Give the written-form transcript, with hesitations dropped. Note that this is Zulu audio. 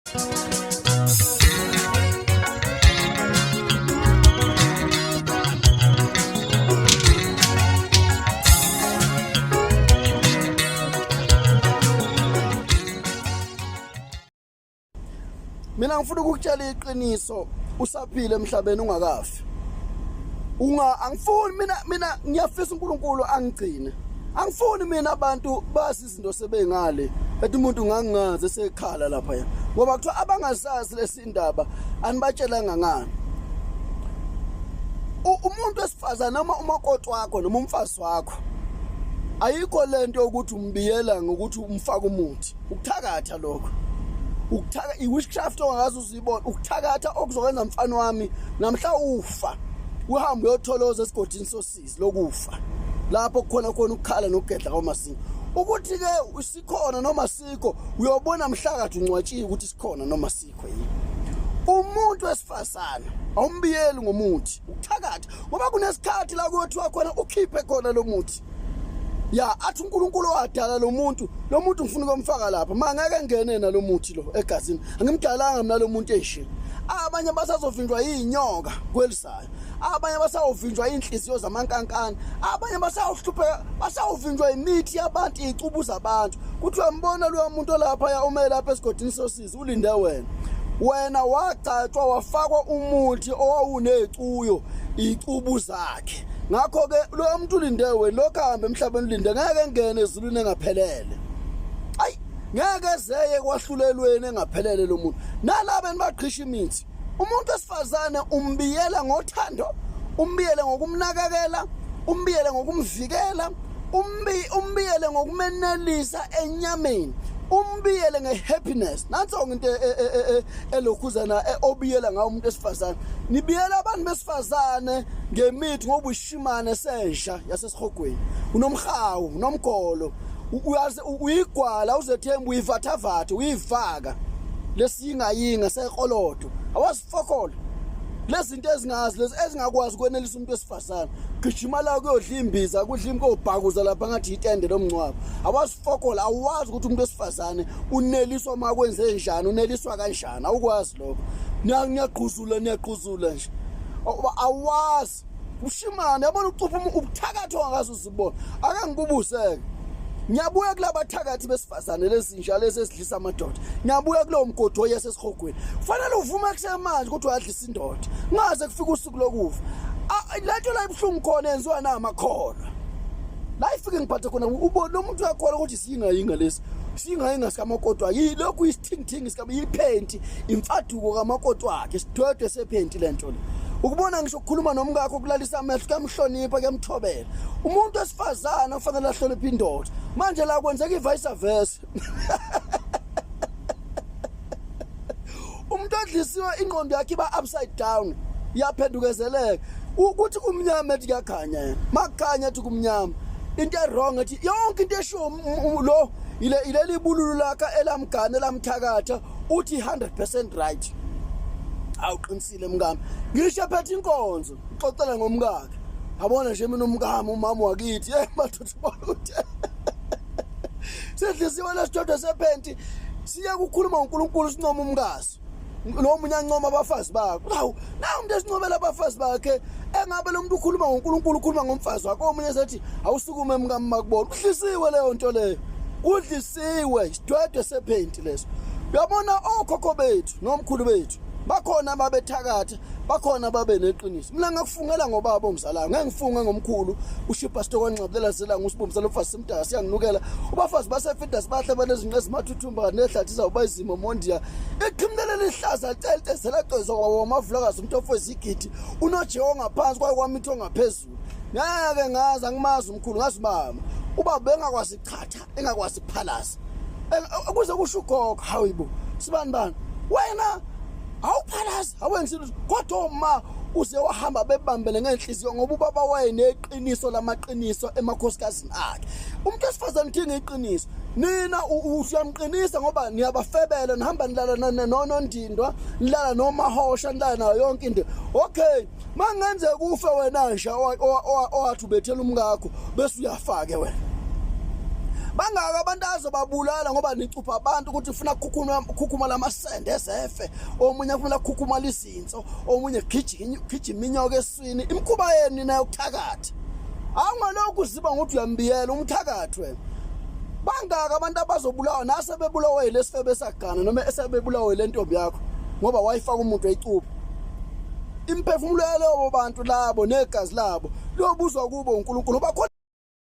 Mina ngifuna ukukutshela iqiniso, usaphila emhlabeni ungakafi. Unga angifuni mina ngiyafisa uNkulunkulu angigcine. Angifuni mina abantu bazi izinto sebengale ethi umuntu ngangingazi esekhala lapha yena. Ngoba kuthiwa abangazazi lesindaba anibatshelanga ngani. Umuntu wesifazane noma umakoti wakho noma umfazi wakho ayikho lento yokuthi umbiyela ngokuthi umfaka umuthi. Ukuthakatha lokho, ukuthaka i-witchcraft ongakaze uzuyibona, ukuthakatha okuzokwenza mfana wami namhla ufa uhambe uyotholoza esigodini sosizi lokufa, lapho kukhona khona ukukhala nokugedla kwamazinyo. Ukuthi-ke sikhona noma sikho uyobona mhla kade ungcwatshiwe ukuthi sikhona noma sikho yini. Umuntu wesifazane awumbiyeli ngomuthi, ukuthakatha, ngoba kunesikhathi la kuyothiwa khona ukhiphe khona lo muthi. Ya, athi uNkulunkulu wadala lo muntu, lo muntu ngifuna ukumfaka lapha, ma ngeke ngene nalo muthi lo egazini, angimdalanga mina lo muntu eshe. Abanye basazovinjwa yinyoka kwelisayo, abanye basayovinjwa inhliziyo zamankankane, abanye basawuhlupheka, basawuvinjwa imithi yabantu, izicubu zabantu. Kuthiwa mbona lo muntu olapha ya ume lapha esigodini sosizi ulinde wena. Wena wagcatshwa wafakwa umuthi owawunecuyo icubu zakhe. Ngakho ke lo muntu ulinde wena, lokho ahambe emhlabeni ulinde, ngeke ngene ezulwini engaphelele. Ayi, ngeke zeye kwahlulelweni engaphelele lo muntu. Nalaba enibaqhisha imithi, umuntu wesifazane umbiyela ngothando, umbiyele ngokumnakekela, umbiyele ngokumvikela, umbiyele ngokumenelisa enyameni, umbiyele ngehappiness. Nanso into elokhuzana obiyela ngawo umuntu wesifazane. Nibiyela abantu besifazane ngemithi ngoba uyishimane senja yasesihogweni, unomhawu, unomgolo, uyazi uyigwala, uzethemba, uyivathavatha, uyivaka lesiyingayinga sekrolodo, awazifokolo lezinto ezingazi lezi ezingakwazi ukwenelisa umuntu wesifazane. Gijima la kuyodla imbiza, kudla imkobhakuza lapha ngathi itende lomngcwabo, awazifokola. Awazi ukuthi umuntu wesifazane uneliswa uma kwenze njani, uneliswa kanjani, awukwazi lokho. Niyagquzula, niyagquzula nje, awazi ushimane. Yabona ucupha ubuthakathi ongakaze uzibona. Ake ngikubuseke, ngiyabuya kulabathakathi besifazane lezinja lezi ezidlisa amadoda, ngiyabuya kulowo mgodi oyesesihogweni. Kufanele uvume kusemanje ukuthi uyadlisa indoda, ngaze kufike usuku lokufa. Lento la ibuhlungu khona yenziwa namakholwa la ifike ngiphathe khona. Ubona lo muntu uyakholwa ukuthi siyingayinga lesi, siyingayinga sikamakoti wakhe, yilokhu isithingithingi sika yiphenti, imfaduko kamakoti wakhe, isidwedwe sephenti lento le. Ukubona ngisho ukukhuluma nomkakho kulalisa amehlo, kuyamhlonipha, kuyamthobela. Umuntu wesifazane ufanele ahloniphe indoda. Manje la kwenzeka i-vice versa. Umuntu odlisiwe ingqondo yakhe iba upside down, iyaphendukezeleka. Ukuthi kumnyama ethi kuyakhanya, yena makukhanya ethi kumnyama. Into e-wrong ethi yonke into eshiwo lo ile ileli bululu lakhe elamgana elamthakatha, uthi 100% right. Awuqinisile mkami, ngisho ephethe inkonzo uxoxela ngomkakhe, yabona nje mina umkami, umama wakithi, hey madoda, ubona ukuthi sidlisiwe lesidodo sephenti. Siye ukukhuluma ngoNkulunkulu, sincoma umkaso, lo munye ancoma abafazi bakhe. Hawu, nawu umuntu esincomela abafazi bakhe, engabe lo muntu ukhuluma ngoNkulunkulu, ukhuluma ngomfazi wakhe. Omunye esethi awusukume mkami makubona. Udlisiwe leyo nto leyo, kudlisiwe isidwedwe sephenti leso. Uyabona okhokho bethu nomkhulu bethu bakhona babethakatha, bakhona babe neqiniso. Mina ngakufungela ngobaba ongizalayo, ngeke ngifunge ngomkhulu uShipha Sitokwanxabulela zela ngusibumsa lomfazi simdaka siyanginukela. Ubafazi basefidas bahle banezinqe ezimathuthumba nehlathi zawuba izimo mondiya iqhimlele lihlaza celcezela cezwa wamavulakazi umntofo wezigidi unojewo ngaphansi kwaye kwamithi ongaphezulu. Ngeke ngazi, angimazi umkhulu, ngazi mama ubaba bengakwazi chatha, engakwazi phalaza ukuze kusho ugogo, hayibo sibani bani wena awuphalazi awenzi lutho. Kodwa uma uze wahamba bebambele ngenhliziyo ngoba ubaba wayeneqiniso lamaqiniso emakhosikazini akhe. Umuntu wesifazane udinga iqiniso. Nina usuyamqinisa ngoba niyabafebela, nihamba nilala nonondindwa, nilala nomahosha, nilala nayo yonke into. Okay, mangenzeka ufe wena nje owathi ubethela umkakho bese uyafake wena. Bangaka abantu azobabulala ngoba nicupha abantu ukuthi ufuna kukhukhuma khukhuma lamasende ezefe, omunye ufuna kukhukhuma lizinso, omunye gijima inyoka eswini. Imikhuba yenu nina yokuthakatha. Awungalokhu uziba ngokuthi uyambiyela umthakathi wena. Bangaka abantu abazobulawa nase bebulawa yilesifebe esagana noma esebebulawa le ntombi yakho ngoba wayifaka umuntu wayicupha. Imphefumulo yalobo bantu labo negazi labo liyobuzwa kubo uNkulunkulu bakhona.